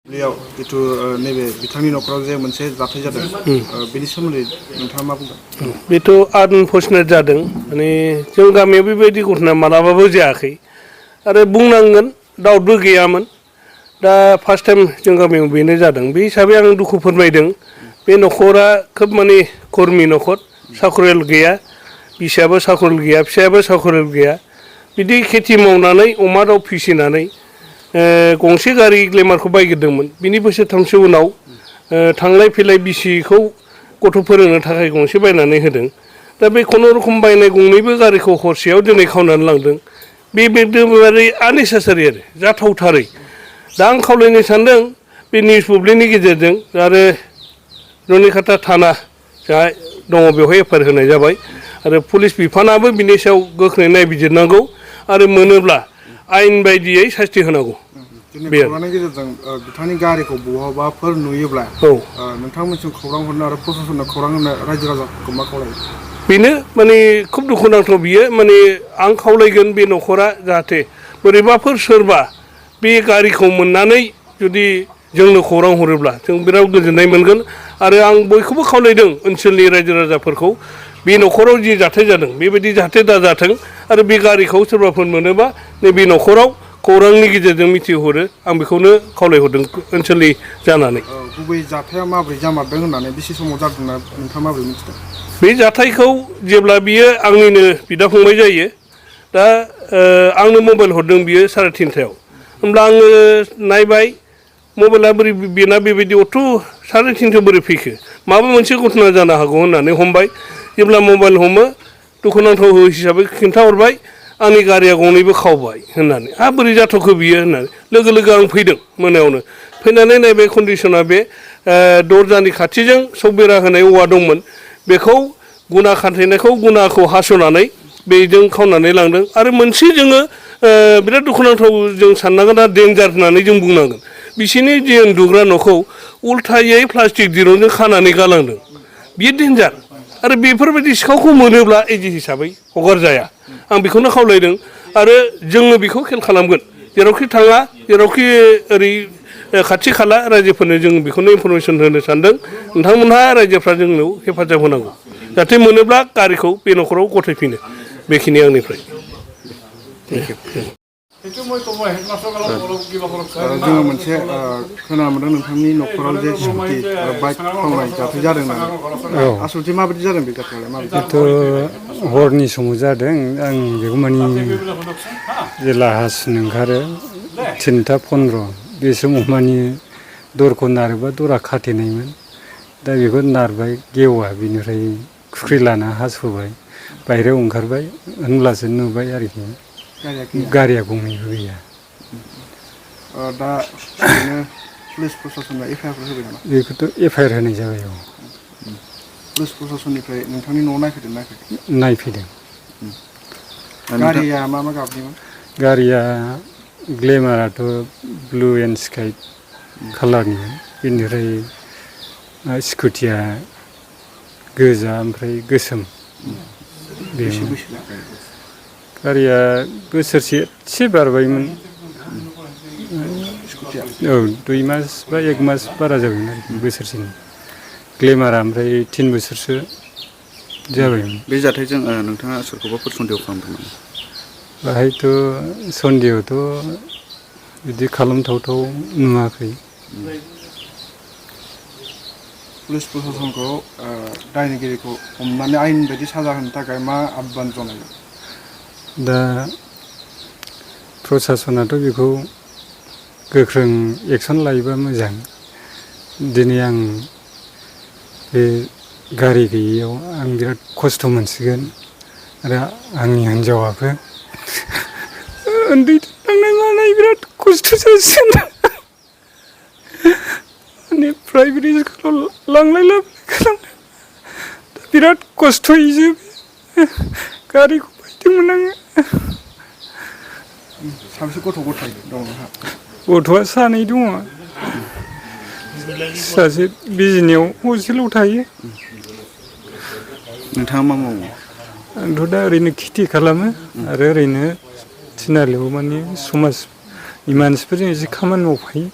बेयाव जितु नैबे बिथांनि न'खराव जे मोनसे जाथाय जादों बेनि सोमोन्दै नोंथाङा मा बुंगोन? बेथ' आनफर्चुनेट जादों माने जों गामियाव बेबायदि घटना मालाबाबो जायाखै आरो बुंनांगोन डाउटबो गैयामोन दा फार्स्ट टाइम जों गामियाव बेनो जादों बे हिसाबै आं दुखु फोरमायदों बे न'खरा खोब माने कर्मि न'खर साखरियाल गैया बिसियाबो साखरियाल गैया फिसायाबो साखरियाल गैया बिदि खेथि मावनानै अमा दाउ फिसिनानै गंसे गारि ग्लेमारखौ बायग्रोदोंमोन बिनि बोसोरथामसो उनाव थांलाय फैलाय बिसिखौ गथ' फोरोंनो थाखाय गंसे बायनानै होदों दा बे खुनुरुखुम बायनाय गंनैबो गारिखौ हरसेयाव दिनै खावनानै लांदों बे एकदमबारे आननेसेसारि आरो जाथावथारै दा आं खावलायनो सानदों बे निउस बुब्लिनि गेजेरजों आरो रुनिखाता थाना जा दङ बेवहाय एफआइआर होनाय जाबाय आरो पुलिस बिफानाबो बिनि सायाव गोख्रै नायबिजिरनांगौ आरो मोनोब्ला आयेन बायदियै सास्ति होनांगौ। दिनै खौरांनि गेजेरजों बिथांनि गारिखौ बहाबाफोर नुयोब्ला नोंथांमोनसिम खौरां हरनो आरो प्रशासननो खौरां होनो रायजो राजाफोरखौ मा खावलायो? बेनो माने खुब दुखुनांथाव बियो माने आं खावलायगोन बे न'खरा जाहाथे बोरैबाफोर सोरबा बे गारिखौ मोननानै जुदि जोंनो खौरां हरोब्ला जों बिराद गोजोननाय मोनगोन आरो आं बयखौबो खावलायदों ओनसोलनि रायजो राजाफोरखौ बे न'खराव जि जाथाय जादों बेबायदि जाहाथे दाजाथों आरो बे गारिखौ सोरबाफोर मोनोबा नैबे न'खराव खौरांनि गेजेरजों मिथिहरो आं बेखौनो खावलायहरदों ओनसोलनि जानानै। गुबै जाथाया माबोरै जामारदों होननानै बेसे समाव जादोंना नोंथाङा माबोरै मिथिदों? बे जाथायखौ जेब्ला बियो आंनिनो बिदा फंबाय जायो दा आंनो मबाइल हरदों बियो 3:30 होमब्ला आङो नायबाय मबाइला बोरै बेना बेबायदि अथ' 3:30 बोरै फैखो माबा मोनसे घटना जानो हागौ होननानै हमबाय जेब्ला मबाइल हमो दुखुनांथाव हिसाबै खिन्थाहरबाय आंनि गारिया गंनैबो खावबाय होननानै बोरै जाथावखो बियो होननानै लोगो लोगो आं फैदों मोनायावनो फैनानै नायबाय कन्डिसना बे दरजानि खाथिजों सक बेरा होनाय औवा दंमोन बेखौ गुना खाथेनायखौ गुनाखौ हास'नानै बेजों खावनानै लांदों आरो मोनसे जोङो बिराद दुखुनांथाव जों साननांगोन आरो डेन्जार होननानै जों बुंनांगोन बिसोरनि जे उन्दुग्रा न'खौ उल्थायै प्लास्टिक दिरुंजों खानानै गालांदों बियो डेन्जार आरो बेफोरबायदि सिखावखौ मोनोब्ला एजि हिसाबै हगारजाया आं बेखौनो खावलायदों आरो जोङो बेखौ खेल खालामगोन जेरावखि थाङा जेरावखि ओरै खाथि खाला रायजोफोरनो जों बेखौनो इनफरमेसन होनो सानदों नोंथांमोनहा रायजोफ्रा जोंनो हेफाजाब होनांगौ जाहाथे मोनोब्ला गारिखौ बे न'खराव गथायफिनो बेखिनि आंनिफ्राय। जोङो मोनसे खोनानो मोनदों नोंथांनि न'खराव जे स्कुटि बाइक खावनाय जाथाय जादों होननानै आसलथे माबायदि जादों बे जाथायालाय माबायदि? हरनि समाव जादों आं बेखौ माने जेला हासिनो ओंखारो 3:15 बे समाव माने दरखौ नारोबा दरा खाथेनायमोन दा बेखौ नारबाय गेवा बिनिफ्राय खुख्रि लाना हास'बाय बायहेरायाव ओंखारबाय होनब्लासो नुबाय आरोखि गारिया गंनैबो गैया। दा ओरैनो पुलिस प्रशासनआ एफआइआर होबाय नामा? बेखौथ' एफआइआर होनाय जाबाय। पुलिस प्रशासननिफ्राय नोंथांनि न'आव नायफैदों नायफैदों। गारिया मा मा गाबनिमोन? गारिया ग्लेमाराथ' ब्लु एन्ड स्काइ कालारनिमोन बेनिफ्राय स्कुटिया गोजा ओमफ्राय गोसोम। गारिया बोसोरसे एसे बारबायमोन। औ 2 मास बा 1 मास बारा जाबायमोन आरोखि बोसोरसेनि ग्लेमारा ओमफ्राय 3 बोसोरसो जाबायमोन। बे जाथायजों नोंथाङा सोरखौबाफोर सन्देह खालामदों नामा? बाहायथ' सन्देहथ' बिदि खालामथावथाव नुवाखै। पुलिस प्रशासनखौ दायनिगिरिखौ हमनानै आयेन बायदि साजा होनो थाखाय मा आह्वान जनायो? दा प्रशासनाथ' बेखौ गोख्रों एक्सन लायोबा मोजां। दिनै आं बे गारि गैयैयाव आं बिराद खस्थ' मोनसिगोन आरो आंनि हिन्जावाबो उन्दै थांनाय मानाय बिराद खस्थ' जासिगोन माने प्राइभेट स्कुलाव लांलाय लाबोलाय खालामनो दा बिराद खस्थ'यै गारिखौ बायदोंमोन आङो। साबेसे गथ' गथाय दं नोंहा? गथ'आ सानै दङ। सासे बिजनियाव हस्टेलाव थायो। नोंथाङा मा मावो? आंथ' दा ओरैनो खेथि खालामो आरो ओरैनो थिनालियाव माने समाजनि मानसिफोरजों एसे खामानि मावफायो।